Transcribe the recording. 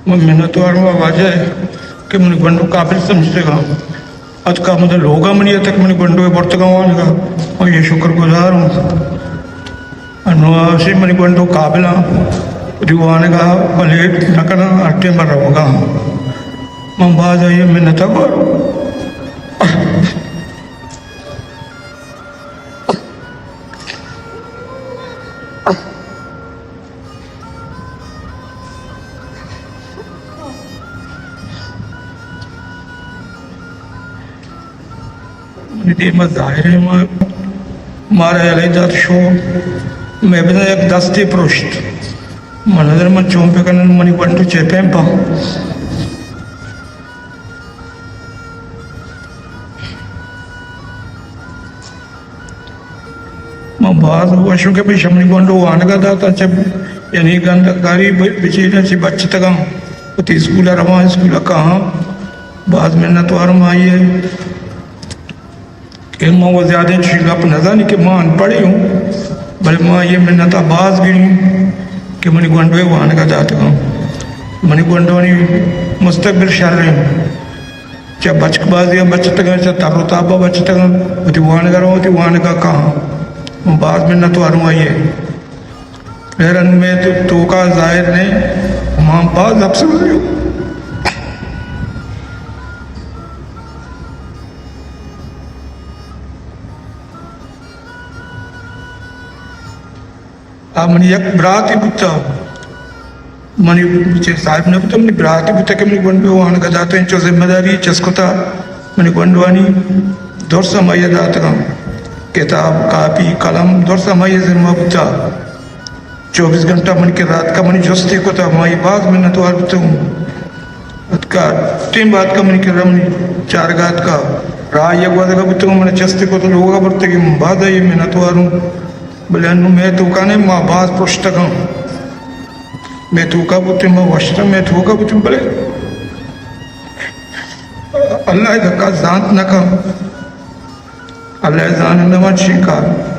من منتوار ہوں واجہ کہ منی گونڈو قابل سمجھتگاں۔ اتکا مدے لوگا منی اتک منی گونڈو برتگاں وانگا۔ من یہ شکر گزار ہوں۔ انو آسی منی گونڈو قابلاں۔ وتی وانگا پلیٹ نہ کناں، ہر ٹیم روگا۔ من باز آئی منت وار۔ منی دیم ء ظاہر ہے، ما، مارا یلہ دات شو، میں بدا یک دستے پروشت۔ من نظر من چون پہ کنن، منی گونڈو چے پیم پا۔ من باز وشوں کہ پیش منی گونڈو وانگا داتا چہ، یعنی گندکاری ب-، بچینا چہ بچتگاں، وتی اسکول ء رواں، اسکول ء کاہاں۔ باز منتوار ما آئی ء کہ ما وہ زیادہ چی گپ نہ زانی کہ ما ان پڑھے ہوں، بلے ما یہ منت ء باز گریں کہ منی گونڈوے وانگا داتگاں۔ منی گونڈوانی مستقبل شر ہیں۔ چہ بچک بازی ء بچتگاں، چہ تر و تاب ء بچتگاں، وتی وانگ ء رواں، وتی وانگ ء کاہاں۔ من باز منتوار ہوں آئی ء۔ خیر انوں مئے تو توکا ظاہر نہ، ما باز افسوس ہوں۔ آ منی یک براتے بوتا، منی چہ صاحب نہ بوتا، منی براتے بوتا کہ منی گونڈو وانگا داتا، انچو ذمہ داری چست کتا، منی گونڈوانی درس ہمائی داتگاں، کتاب، کاپی، قلم درس ہمائی ذمہ بوتا۔ چوبیس گھنٹہ منی کرا اتکا، منی جستے کتا، مائی باز منتوار بوتوں۔ اتکا ٹیم بعد کا منی کرا، منی چارگا اتکا، راہ یک وادگا بوتوں، من چستے کتا، لوگا برتگی، من باز آئی منتوار ہوں۔ بلے انوں مئے توکا نے، ما باز پرشتگاں۔ مئے توکا بوتیں، ما وشتاں، مئے توکا بوتیں، بلے اللہ ء دکا زانت نہ کن۔ اللہ ء زانندہ ما چی کار۔